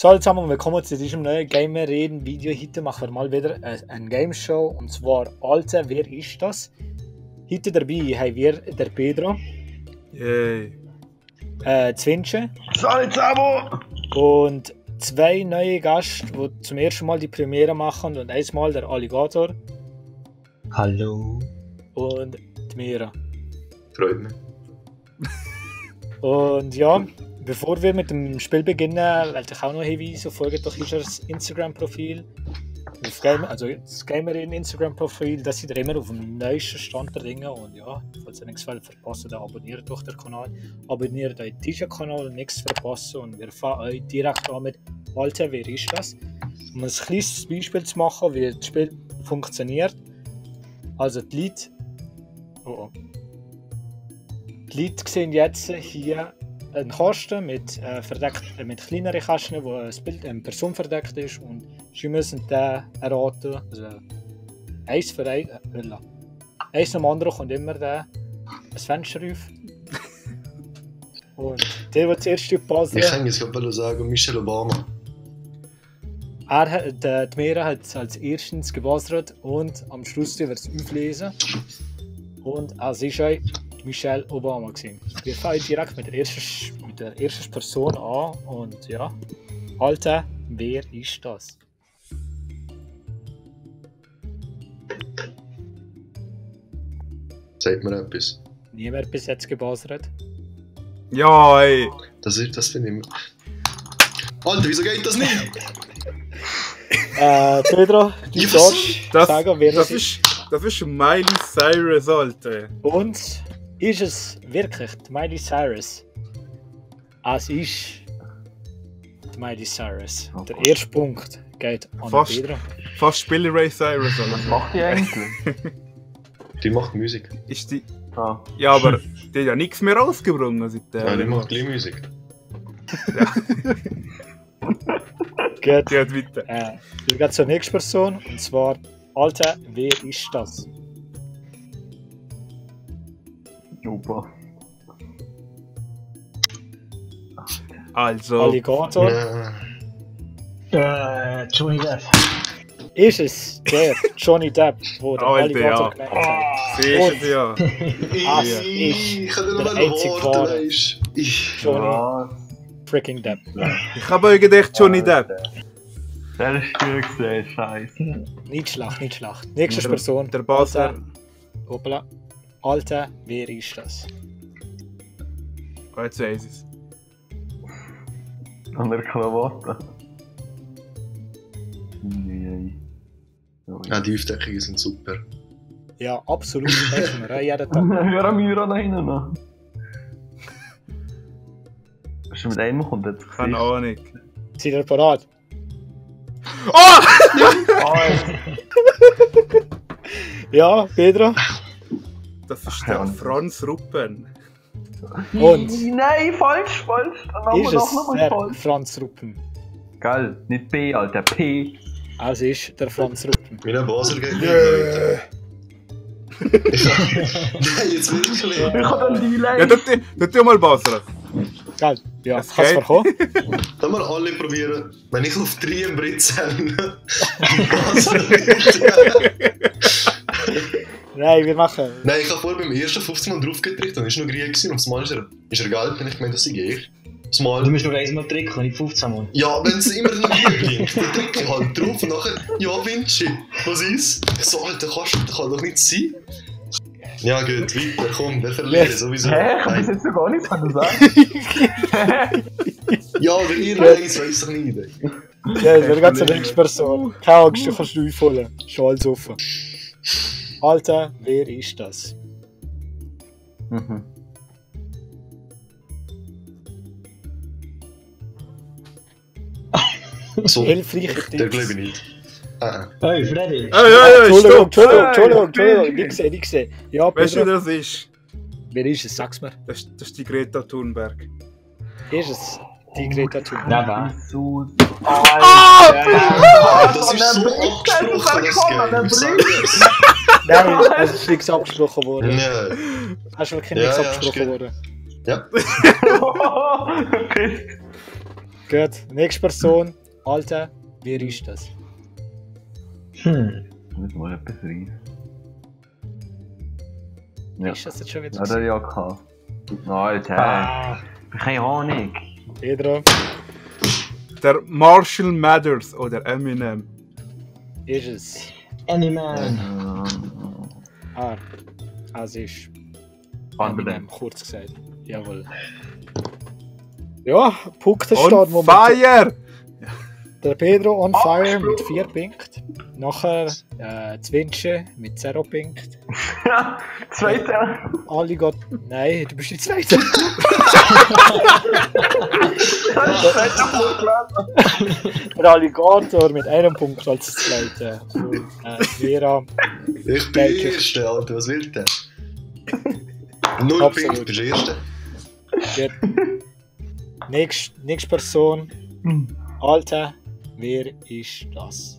Hallo zusammen und willkommen zu diesem neuen Gamer-Reden-Video. Heute machen wir mal wieder eine Game-Show, und zwar Alter, wer ist das? Heute dabei haben wir der Pedro, Yay. Zwinche Salut zusammen! und zwei neue Gäste, die zum ersten Mal die Premiere machen, und einmal der Alligator Hallo. und die Mira. Freut mich. Und ja, bevor wir mit dem Spiel beginnen, wollte ich auch noch hinweisen, folgt doch das Instagram-Profil, also das Gamer-Instagram-Profil, das seid ihr immer auf dem neuesten Stand der Dinge. Und ja, falls ihr nichts verpassen, dann abonniert doch den Kanal, abonniert euren Tisha-Kanal und nichts verpassen. Und wir fangen euch direkt an mit Alter, wer ist das? Um ein kleines Beispiel zu machen, wie das Spiel funktioniert. Also die Leute, die Leute sehen jetzt hier einen Kasten mit kleineren Kästen, wo eine Person verdeckt ist, und sie müssen den erraten. Also eins für eins am anderen kommt immer ein Fenster auf. Und der zuerst passen. Ich kann jetzt gerade sagen, Michelle Obama. Die Mira hat als erstens gebuzzert und am Schluss wird es auflesen. Und es ist auch Michelle Obama gewesen. Wir fangen direkt mit der ersten Person an, und ja, Alter, wer ist das? Sagt mir etwas. Niemand bis jetzt gebuzzert. Ja, ey. Das finde ich... Alter, wieso geht das nicht? Pedro, du Ja, darfst sagen, wer das ist. Das ist Miley Cyrus, Alter. Und ist es wirklich die Miley Cyrus? Es ist die Miley Cyrus. Der erste Punkt geht an Pedro. Fast Spiele Ray Cyrus, Alter. Was macht die eigentlich? Die macht Musik. Ist die... Ah. Ja, aber die hat ja nichts mehr rausgebrungen seitdem. Ja, die macht gleich Musik. Gut. Geht weiter. Wir gehen zur nächsten Person, und zwar, Alter, wer ist das? Super. Also... Alligator. Johnny Depp. Ist es der Johnny Depp, wo der Alter, Alligator ja. genannt hat? Siehst du ja. Ich kann nur der noch einzige warten, Wahre. weisst du. Johnny freaking Depp. Ich habe euch gedacht, Johnny Depp. Der ist gut gesehen, scheiße. Nicht schlecht. Nächste Person. Der Buzzer. Alter, hoppla. Alter, wer ist das? Oh, jetzt weiss ich's. An der Krawatte. Nee. Ja, die Aufdeckungen sind super. Ja, absolut. Essen wir jeden Tag. Hör mir da hinten noch. Hast du mit einem kommt jetzt? Keine Ahnung. Seid ihr parat? Ja, Pedro. Das ist der Franz Ruppen. Und Nein, falsch. ist es der Franz Ruppen? Geil, nicht B, Alter, P. Also ist der Franz Ruppen. Mein Baser geht nicht, Leute. Nein, jetzt wirklich. Ich hab dann die Ja, Line. tu mal Buzzer. Geil. Ja, Es kannst du geht. verkommen? Können wir alle probieren, wenn ich auf 3 im Brit zähle. Baser. Nein, wir machen. Nein, ich habe vorher beim ersten 15 Mal drauf gedrückt, dann war er noch grün gewesen, und das Mal ist er gelb, und ich meine, das sei ich. Das Mal... Du musst nur einmal drücken, nicht 15 Mal. Ja, wenn es immer dann grün blinkt, dann drücke ich halt drauf und nachher, ja, Vinci, was ist? Ich so, Alter, das kann doch nicht sein. Ja, gut, weiter, komm, wir verlieren sowieso. Hä? Ich hab bis jetzt noch gar nichts sagen. Ja, oder ihr eins, weiss ich nicht. Ja, wir gehen zur nächsten Person. Keine Angst, du kannst nicht aufholen. Schon alles offen. Alter, wer ist das? So, Hilfreiche der Tipps. glaube ich nicht. Hey, Freddy! Entschuldigung, nicht gesehen. Ja, Weißt du, wer Pedro, das ist? wer ist es? Sag's mir. Das ist die Greta Thunberg. Ist es die Greta Thunberg? Nein, Jesus. Das ist so abgesprochen, das Game. Ich sag dir's. Nein, es ist nichts abgesprochen worden. Ja. Hast du wirklich Ja, nichts ja, abgesprochen ist worden? Ja. Gut, nächste Person. Alter, wer ist das? Muss mal etwas rein. Ja. Ist das jetzt schon wieder? Ja, der Jacke. Alter. Keine Ahnung. Pedro, Der Marshall Mathers oder Eminem. ist es. Animal. Es ist. Andere. Eminem, kurz gesagt. Jawohl. Ja, Punktestand On momentan. fire! Der Pedro on fire mit 4 Punkten. Nachher Zwinsche mit 0 Punkten. Zweite. Ali geht. Nein, du bist die Zweite. Der Alligator mit 1 Punkt als Zweite. Und, Vera. Ich bin der Erste, Alter, was will der? 0 Absolut. Punkte, bist du der Erste? Gut. Nächste Person. Alter, wer ist das?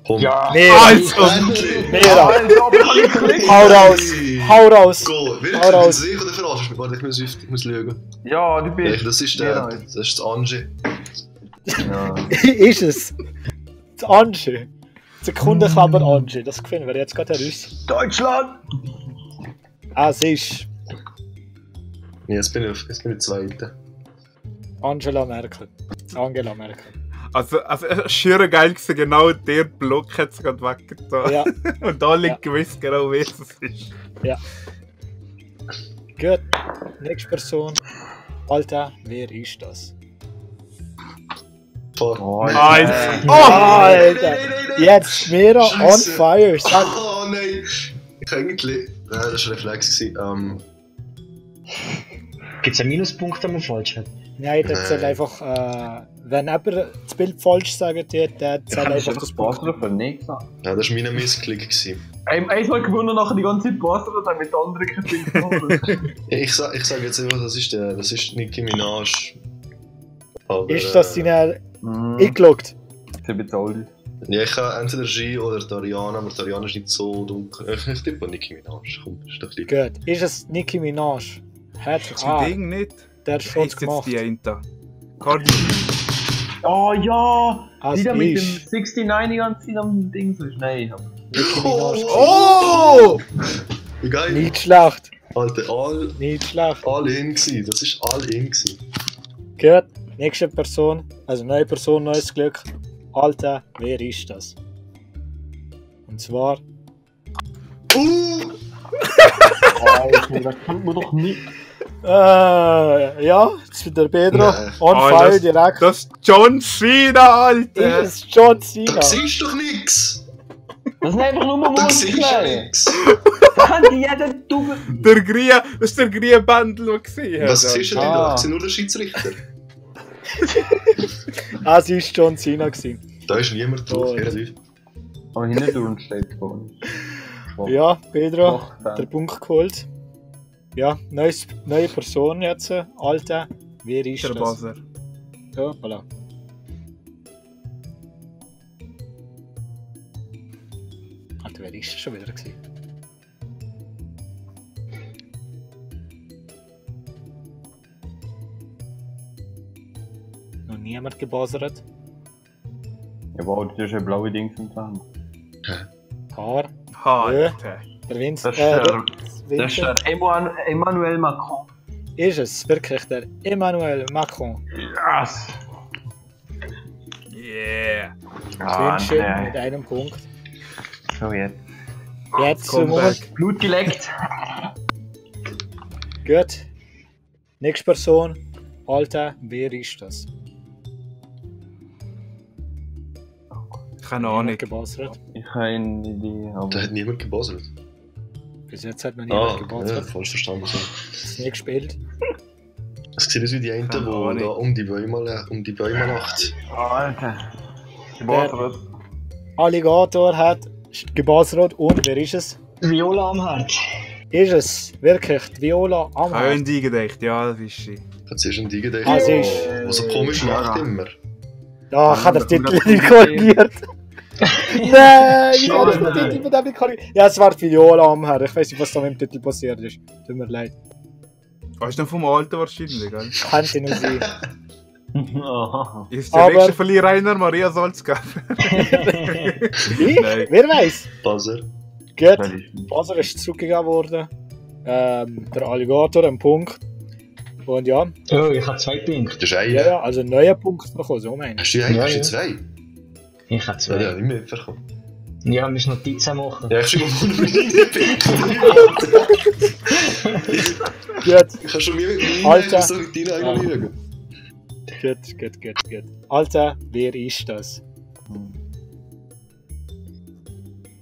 Komm. Ja. Vera. Endlich! Vera. Alter, Hau raus. Hau raus. Go! Wirklich, Hau raus. ich oder verarschst du mich? Warte, ich muss lügen. Ja, du bist. Das ist der, das ist das Angie. Ja. Ist es? Das Angie. Sekundenklaber Angie. Das finden wir jetzt gerade heraus. Deutschland! Es ist Nee, jetzt bin ich Zweite. Angela Merkel. Angela Merkel. Also es ist schier geil gewesen, genau der Block hat es gerade weggetan. Ja, Und alle Ja. gewiss genau, wer es ist. gut. Nächste Person. Alter, wer ist das? Vor. Eins. Oh, Alter. Jetzt Vera on Scheisse. fire. Sag, Oh nein! Ich eigentlich. Nein, das war Reflex. Gibt es einen Minuspunkt, wenn man falsch hat? nein, das zählt einfach, wenn jemand das Bild falsch sagt, der zählt einfach das Punkt. Basler für nichts an. Ja, das war mein Missklick. Einmal gewonnen, nachher die ganze Zeit Basler und dann mit anderen Kritik gewonnen. Ich sag jetzt einfach, das ist Nicki Minaj. Aber, Ist das deine Mhm. eingeloggt? Sie bezahlt. Ja, ich habe entweder G oder Dariana, aber Dariana ist nicht so dunkel. Ich tippe Nicki Minaj. Komm, ist doch lieb. Gut. Ist es Nicki Minaj? Hat Zum Ding nicht. der hat schon Ist jetzt gemacht. die eine. Cardi B. Oh ja! Es Die da mit dem ist 69 die ganze Zeit am Ding so ist. Nein, aber. Nicki Minaj. Oh! Wie geil! Nicht schlecht. Alter, Nicht schlecht. all in gsi. Das ist all in gsi. Gut. Nächste Person. Also neue Person, neues Glück. Alter, wer ist das? Und zwar. Alter, das kommt mir doch nicht. Ja, jetzt wird der Pedro Nein. on Ah, fire das- direkt. Das ist John Cena, Alter! Ist es John Cena? Da siehst du doch nix! Das sind einfach nur Da siehst du Muskeln. nix! Da kann jeder Double. Der Grien, das ist der Grien-Bändel, den gesehen Was hast. siehst du denn Ah. da? Ich sehe nur den Schiedsrichter. Es war John Cena gewesen. Da ist niemand drauf, Oh, relativ. Aber hinten durch steht vorne. Ja, Pedro, Doch, der Punkt geholt. Ja, neue Person jetzt. Alter, wer ist Der das? Basler. Ja, voilà. Alter, wer ist das schon wieder gewesen? Noch niemand gebuzzert. Jawohl, das ist ein blaues Ding zum Zahn. Haar. Alter. Der Vince. Das ist der, der das ist Vince. der Emmanuel Macron. Ist es wirklich der Emmanuel Macron? Yes! Yeah. Wünsche mit einem Punkt. So jetzt. Jetzt Comeback. Blut geleckt. Gut. Nächste Person. Alter, wer ist das? Keine Ahnung. Gebuzzert. Ich habe eine Idee, aber. Da hat niemand gebuzzert. Bis jetzt hat noch niemand Ja, gebuzzert. falsch verstanden. So. Das nie gespielt. Es sieht aus wie die einen, die Keine Ahnung. da um die Bäume lacht. Alter. Gebuzzert. Alligator hat gebuzzert und wer ist es? Viola am Herd. Ist es wirklich die Viola am Habe ich Herd? nie gedacht, ja, das ist sie. Hat sie schon die gedacht? Ah, sie ist. Was so komisch macht immer. Ja, ich habe den Titel das nicht ist korrigiert. Nein, ich habe den Schade. Titel von dem nicht korrigiert. Ja, es war die Viola am Herd. Ich weiß nicht, was da mit dem Titel passiert ist. Tut mir leid. Weißt du noch vom Alten wahrscheinlich, gell? Könnte nur sein. Aha. Ist der Aber- nächste Verlierer Rainer Maria Salzgab? Ich? Nein. Wer weiß? Buzzer. Gut, Basel ist zurückgegeben worden. Der Alligator, ein Punkt. Und ja, Oh, ich habe 2 Punkte. Das ist ein. ja, also ein neuer Punkt bekommen, so meine ich. Hast du einen? Ja, Hast du ja. 2? Ich habe Ja, 2. nicht mehr verkommen. Ja, wir müssen Notizen machen. Ja, ich schreibe mal meine Gut, Ich kann schon mir mit Alter. meinen so mit deinen eigenen schauen. gut. Alter, wer ist das?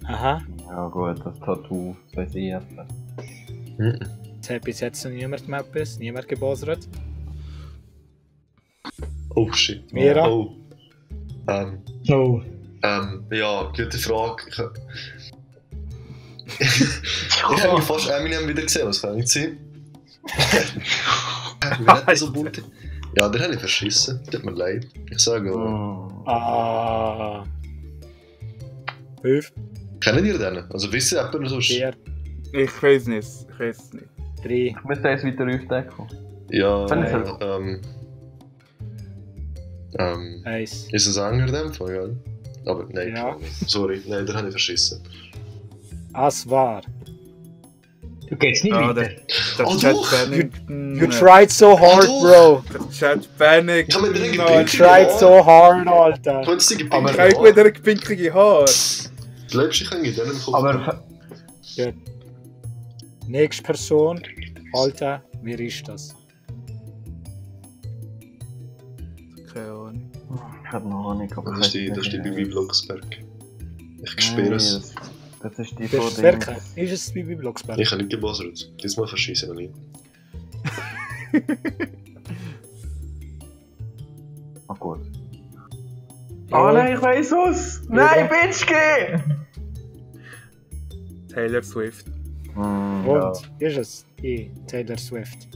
Aha, Ja gut, das Tattoo, das weiß ich jetzt. jetzt hat bis jetzt noch niemand mehr etwas, niemand gebuzzert. Oh shit. Mira? Oh. Oh. Ja, gute Frage. Ich habe fast Eminem wieder gesehen, was kann nicht sein? Wie hat der so bunt? Ja, den habe ich verschissen. Tut mir leid. Ich sage aber. 5, Kennen ihr den? Also wissen jemand noch sonst? 4, Ich weiß nicht. 3, Ich müsste jetzt weiter aufdecken. Ja, Wenn ich 1. ist es ein Sänger in dem Fall, ja? Aber nein, Ja. sorry, nein, den habe ich verschissen. Es war. Du gehst nicht Ah, weiter. der Oh, Chad doch. Bennington. You tried so hard, doch. bro. Der Chad Bennington. Ich hab mir den You gepinkt. tried so hard, Alter. Du hast die Ich gepinkt. habe wieder gepinklige Haare. Glaubst du, ich kann in den Kopf? Aber Nächste Person. Alter, wer ist das? Keine Ahnung. ich habe noch Ahnung, aber Das ist die Bibi Blocksberg. Ich spüre es. Das ist die Wer von ist dem. es? Ist es Bibi Blocksberg? Ich habe nicht gebuzzert. Diesmal verschieße ich noch nicht. Ah gut. Ja. Oh nein, ich weiß es! Nein, Bitchke! Taylor Swift. Ja. Und ist es die Taylor Swift?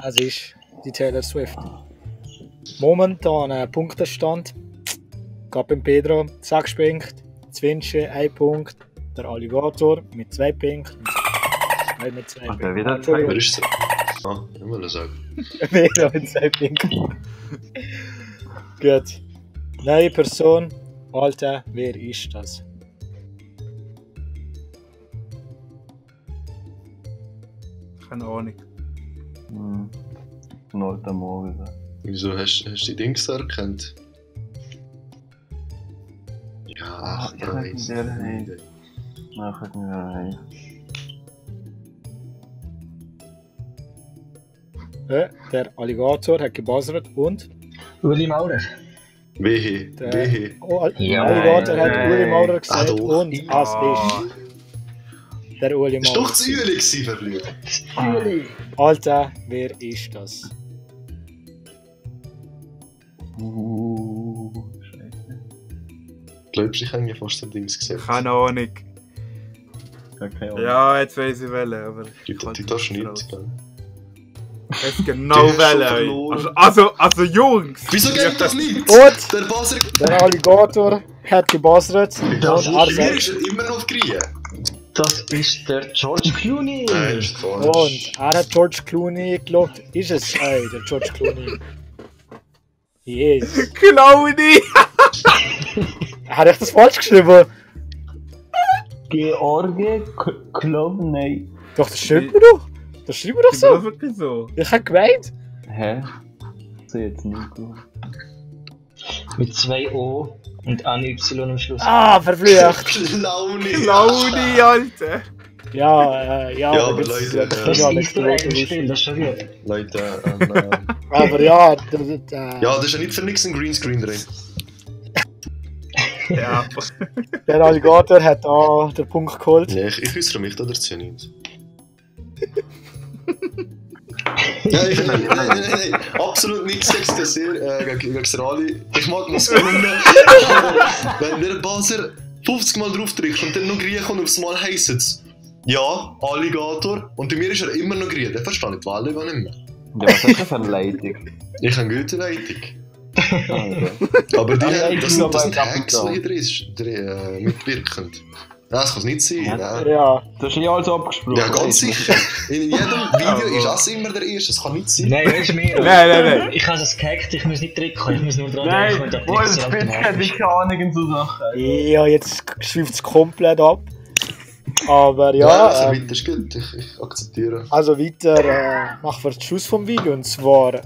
Es ist die Taylor Swift. Momentan Punktestand. Gab beim Pedro 6 Punkte, Zwinsche 1 Punkt, der Alligator mit 2 Punkten. Nein, mit 2 Und Punkten. wieder Entschuldigung, Wer ist es? Ah, ich will sagen. Pedro mit 2 Punkten. Gut. Neue Person. Alter, wer ist das? Keine Ahnung. Alter Morgen. Wieso hast du die Dings da erkannt? Ja, ach, ich weiß nicht, wer heißt. Nein, ich weiß nicht, wer heißt. Der Alligator hat gebuzzert und Uli Maurer. Wehe, der wehe. Ja, Alligator hat nein. Uli Maurer gesagt doch. und es ist der Uli Das war Maurer. doch zu Übel gewesen, verblüht. Uli. Alter, wer ist das? Scheiße. Glaubst du, ich habe fast ein Dings gesehen? Keine Ahnung. Ich habe keine Ahnung. Ja, jetzt weiß ich welche, aber... Du darfst nicht, gell? Ich weiß genau Du hast schon welche. verloren. Also Jungs! Wieso geht das nicht? Und Der Buzzer... der Alligator hat gebuzzert und Das er Mir sagt, ist er immer noch auf Grien. Das ist der George Clooney. Nein, ist falsch. und er hat George Clooney geschaut. Ist es der George Clooney? Yes. Clowny! Hat ich das falsch geschrieben? George Clowney. Doch, das schreibt man doch. Das schreibt man doch Ist das so. wirklich so? Ich hab gemeint. Hä? Das sehe jetzt nicht gut. Mit 2 O und ein Y am Schluss. Ah, verflucht. Clowny. Clowny, Alter! Ja, Ja, aber das ist Leute, Das ja ist nicht nicht so ein Spiel, das ist schon gut. Leute, Aber ja, ja, das ist ja nicht für nichts ein Greenscreen drin. Ja. der Alligator hat da den Punkt geholt. Nee, ich äußere mich da dazu nicht. Nein, absolut nichts gegen das gegen das Rally. Ich mag das Gründen. Wenn der Buzzer 50 Mal drauf drückt und dann noch Griechen und aufs Mal heisst es ja, Alligator, und bei mir ist er immer noch Griechen. Ich verstehe nicht, weil ich nicht mehr. Ja, was ist das für eine Leitung? Ich habe gute Leitung. Okay. Aber die, Ja, ich das glaube, sind ich hab Hacks, es die hier drin mitwirken. Das kann es nicht sein. Ja. Nein. Ja, Das ist ja alles abgesprochen. Ja, ganz sicher. In jedem Video ist das immer der Erste. Das kann nicht sein. Nein, weißt du mir? Nein. Ich habe es gehackt, ich muss nicht drücken, ich muss nur dran Nein, denken und dann wo drückt ist es Spitz keine automatisch. Ahnung in so Sachen. ja, jetzt schweift es komplett ab. Aber Ja, ja, also weiter ist gut. Ich akzeptiere. also weiter machen wir den Schluss vom Video. Und zwar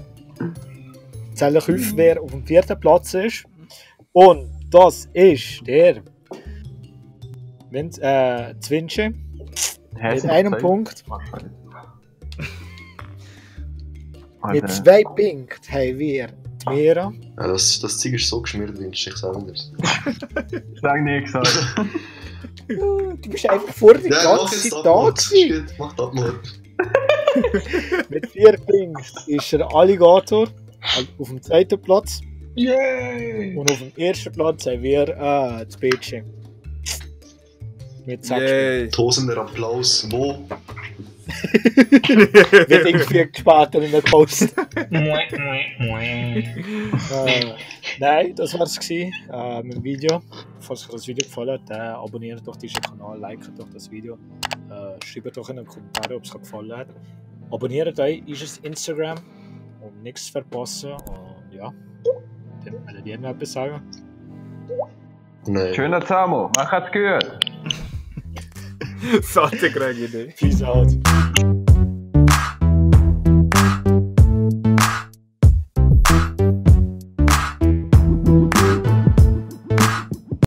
zähle ich auf, wer auf dem 4. Platz ist. Und das ist der Zwinche mit einem Punkt. Mit 2 Punkten haben wir die Mira. Ja, das Zeug ist so geschmiert, wie ich sage das. Sag nicht gesagt. Du bist einfach vor die Ja, mach ganze jetzt Zeit da Abmord. gewesen. Ist gut, mach das mal. Mit 4 Punkten ist der Alligator auf dem 2. Platz. Yay! Und auf dem 1. Platz haben wir das Bildschirm. Mit 6 Yay. Tosender Applaus. Wo? Wird irgendwie später in der Post. Nein, das war es mit dem Video. Falls euch das Video gefallen hat, abonniert doch diesen Kanal, liked doch das Video. Schreibt doch in den Kommentaren, ob es euch gefallen hat. Abonniert euch unser Instagram, um nichts zu verpassen. Und ja, dann werdet ihr noch etwas sagen. Nein. Schöner Samo, mach es gut. Sollte Greg Idee. Peace out.